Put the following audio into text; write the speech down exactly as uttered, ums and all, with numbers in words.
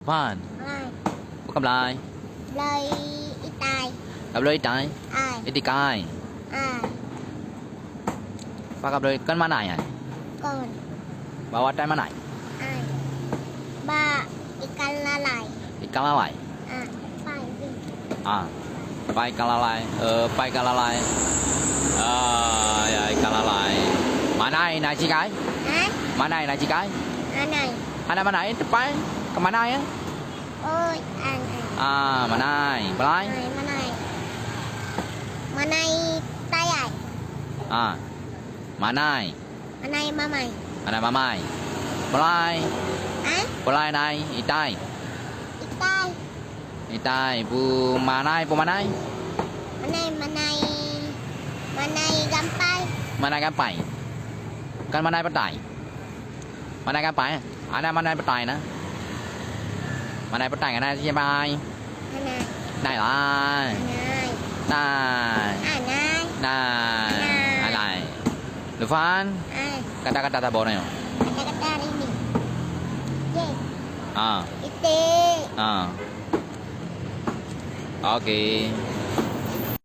Pan. Hai. Bukan belai. Belai itai. Ka belai itai? Ai. Itikai. Ai. Apa ka belai? Kan manai, ai? Kon. Bawa tai manai? Ai. Ba ikan lalai. Ikan lalai? Ai. Pai. Ah. Pai ikan lalai. Eh, pai ikan lalai. Ah, ya, ikan lalai. Manai na cikai? Hah? Manai na cikai? Manai. Hana manai, tepai. Ke manai, ya? Oi, an, an. Ah, manai. Belai? Manai, manai. Manai tayai. Ah. Manai. Manai mamai. Manai mamai. Belai? Hah? Belai nai, itai. Itai. Itai, pu manai, pu manai? Manai, manai, manai gampai. Manai gampai. Kan manai petai. Manai gampai, eh? Ada manai petai na? Manai petai, ada siapa ai? Manai. Nai lai. Manai. Nai. Anai. Nai. Anai. Alai. Lufan. Ai. Kata-kata tabor nyoe. Kata-kata hari ini. Ye. Ah. Ite. Ah. Oke.